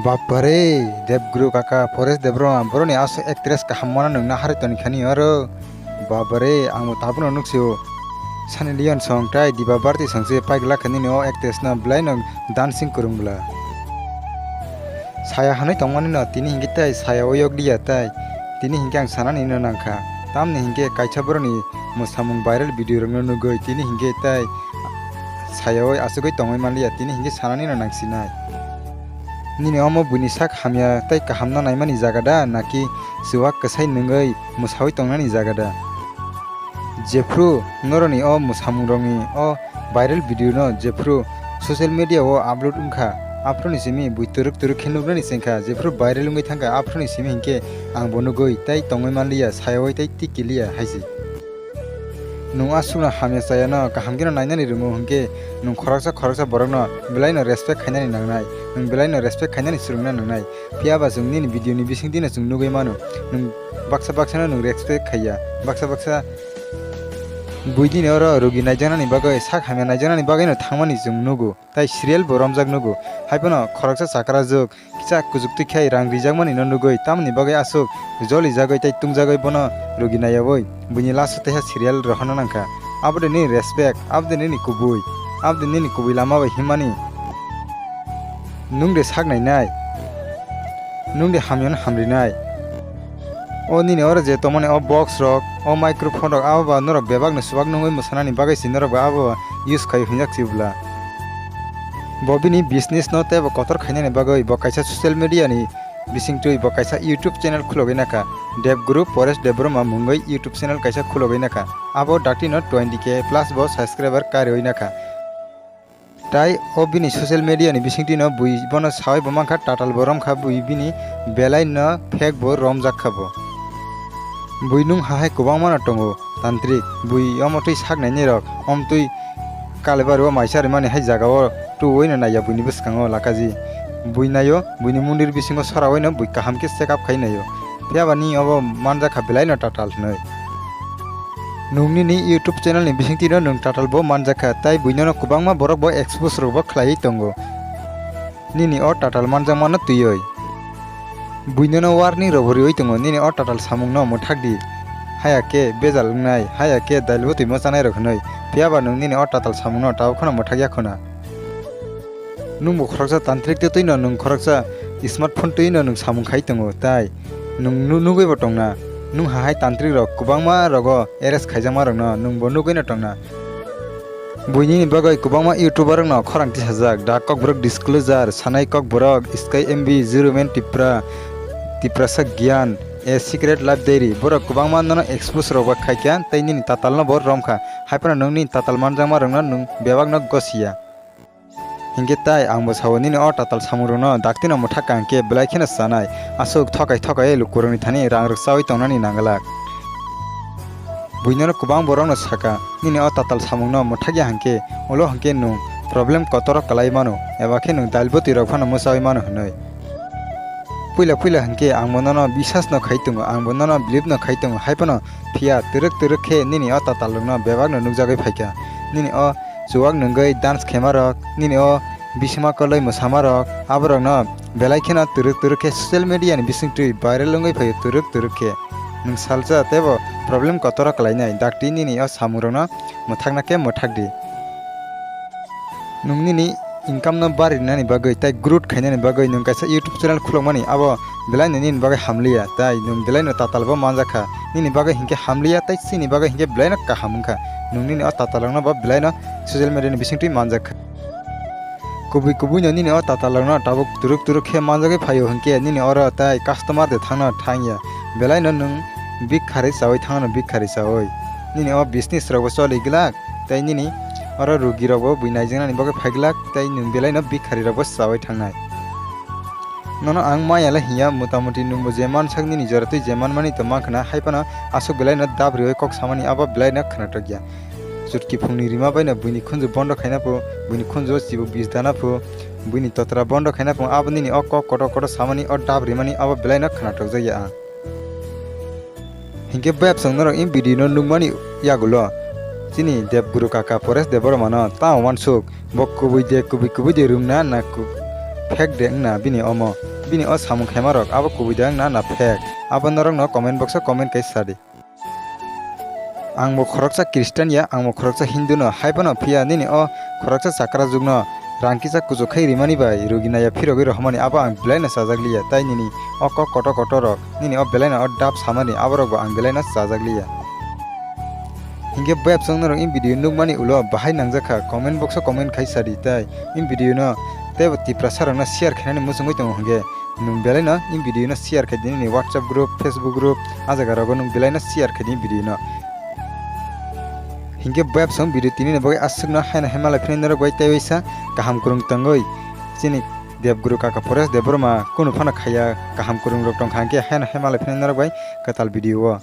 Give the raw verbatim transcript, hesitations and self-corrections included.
Bapare, Debguru kaka, Paresh Debbarma, boroni aswk actress kaham mano nwng na harwi toni khani oro. Bapare, ang bo tabukno nuksio. Sunny Leone song tai Diba Bharati song se paigla kha nini o actress no belai no dancing kwrwng bwla. Saya hanwi tongmani no tini hinkhe tai saya o yok liya tai. Tini hinkhe ang sanani no nangkha. Tamni hinkhe kaisa boroni mwsamung viral video rokno nugwi tini hinkhe tai sayawi asugwi tongwi manliya, tini hinkhe sanani no nangsinai. Nini omo buini sak hamya tei kahamno naimani jaga da, naki chuwak kwsai nungwi mwsawi tongnani jaga da? Jephru noroni o mwsamungrokni o viral video no jephru social media o upload wngkha, aphuruni simi bui twrwk twrwk khe nuknani chengkha, jephru viral wngwi thangkha, aphuruni simi hinkhe ang bo nugwi tei tongwi manliya, sayawi tei tikiliya hai se. Nwng aswkno hamya chayano kaham kheno nainani rwngo hwnkhe nwng khoroksa khoroksa borokno belaino respect khainani nangnai, nwng belaino respect khainani swrwngna nangnai. Phiya ba chwng nini video ni bisingtwi no chwng nugwi mano, nwng baksa baksa no nwng respect khaiya, baksa baksa buini oro rugi naijaknani bagwi, sak hamya naijaknani bagwi no thangmani chwng nugo, tai serial bo romjak nugo, hai phano khoroksa chakra juk kisa kuchuktwi khai rang rijakmani no nugwi, tamoni bagwi aswk jolijagwi tei tungjagwi bono rugi naiyawi buini last o teisa serial rohorna nangkha. Abo de nini respect, abo de nini kubui, abo de nini kubui lama bai himmani. Nwng de sak nainai, nwng de hamyano hamrinai. O nini oro je tongmani o box rok, o microphone rok, abo ba norok bebak no subak nungwi mwsanani bagwi se norok ba abo use khai hinjak se bwla. Bo bini business no tei bo kotor khainani bagwi bo kaisa social media ni bisingtwi bo kaisa YouTube channel khulogwi nakha. Dev Guru Paresh Debbarma mungwi YouTube channel kaisa khulogwi nakha. Abo dakti no twenty K plus bo subscriber kariwi nakha. Tai o bini social media ni bisingtwi no bui bono sawi bo mankha tatal bo romkha, bui bini belai no fake bo romjak kha bo. Bui nung hahai kwbangma no tongo tantrik, bui omo twi sak nainai rok, om twi Kalibari o maisa rimani hai jaga o tuwi no naiya buini bwskango lakaji. Bui naio, buini mondir bisingo sorawi no bui kaham khe check up khai naio. Phiya ba ni obo manjak kha belai no tatal hwnwi. Nwng nini YouTube channel ni bisingtwi no nwng tatal bo manjak kha, tai buino no kwbangma borok bo expose rok bo khlaiwi tongo. Nini o tatal manjakmano twiwi. Buino no warning rok bo riwi tongo, nini o tatal samung no mwthak di. Haya khe bejal wngnai, haya khe dail bwtwi mwchanai rok hwnwi. Phiya ba nwng nini o tatal samung no tabuk kheno mwthak ya khuna. Nwng bo khoroksa tantrik twi no nwng khoroksa smartphone twi no nwng samung khai tongo, tai nwng nu-, nugwi bo tongna. Nwng hahai tantrik rok kwbangma rogo arrest khaijakma rokno nwng bo nugwi no tongna. Buini ni bagwi kwbangma YouTuber rokno khorang tisajak, da Kokborok Disclosure, Sanai Kokborok, Sky M B, Zero Man Tipra, Tiprasa Gyan, A Secret Life Diary, borok kwbangma nono expose rok ba khaikha tei nini tatal no bo romkha, hai phano nwng nini tatal manjakma rokno nwng bebak no gosiya. Hinkhe tai ang bo sao nini o tatal samung rokno dakti no mwthak kha hinkhe belai kheno chanai, aswk thokai thokai lukurokni thani rang rwk chawi tongnani nanglak. Buino no kwbang borok no saka, nini o tatal samung no mwthak ya hinkhe, ulo hinkhe nwng problem kotor o kwlai mano, eba khe nwng dail bwtwi rok phano mwchawi mano hwnwi. Puila puila hinkhe ang bo nono bisas no khai tongo, ang bo nono believe no khai tongo, hai phano phiya twrwk twrwk khe nini o tatal rok no bebak no nukjagwi phaikha. Nini o chuwak nungwi dance khema rok, nini o bisima koloi mwsama rok, abo rok no belai kheno twrwk twrwk khe social media ni bisingtwi viral wngwi phaio twrwk twrwk khe. Nwng salsa teibo problem kotor o kwlainai, dakti nini o samung rokno mwthakna khe mwthak di. Nwng nini income no barinani bagwi tei growth khainani bagwi nwng kaisa YouTube channel khulokmani abo belai no nini bagwi hamliya, tai nwng belai no tatal bo manjak kha. Nini bagwi hinkhe hamliya tei chini bagwi hinkhe belai no kaham wngkha. Nwng nini o tatal rokno bo belai no social media ni bisingtwi manjak kha. Kubui kubui no nini o tatal rokno tabuk twrwk twrwk khe manjagwi phaio hinkhe nini oro tai customer de thangno thangya. Belai no nwng bik kharwi chawi thangno bik kharwi chawi. Nini o business rok bo choli glak tei nini Oro rugi rokbo bui naijaknani bagwi phaiglak tei nwng belaino bikharwi rokbo chawi thangnai. Nono ang maya le hiya, motamuti nwngbo je mansak nini jora twi je manmani to mankha na, hai phano aswk belaino dap riwi kok samani abo belaino khwnathok ya. Chutki phungni rima baino buini khunju bondo khaina phu, buini khunju chibu bis dana phu, buini totra bondo khaina phu, abo nini o kok kotor kotor samani, o dap rimani abo belaino khwnathok jak ya ang. Hinkhe bebsong norok in video no nukmani yagulo chini Debguru kaka Paresh Debbarma no tamo wansuk, bo kubui de, kubui kubui de rwngna na ku-, fake de wngna bini omo, bini o samung khaima rok abo kubui de wngna na fake, abo norok no comment box o comment kai sadi. Ang bo khoroksa Christian ya, ang bo khoroksa Hindu no, hai phano phiya nini o khoroksa chakra jugno rang kisa kuchuk khai rimani bai rugi naya phirogwi rohormani abo ang belai no chajak liya, tai nini o kok kotor kotor rok, nini o belai no o dap samani abo rok bo ang belai no chajak liya. Hinkhe bebsong norok in video nukmani ulo bahai nangjak kha, comment box o comment khai sadi, tai in video no teibo Tiprasa rok no share khainani muchungwi tongo hinkhe nwng belai no in video no share khai di nini WhatsApp group, Facebook group, a jaga rogo nwng belai no share khai di in video no. Hinkhe bebsong video tini ni bagwi aswk no haino hai malai phini norok bai tei waisa kaham kwrwng tongwi chini Debguru kaka Paresh Debbarma kunu phano khaiya kaham kwrwng rok tongkha hinkhe haino hai malai phini norok bai kwtal video o.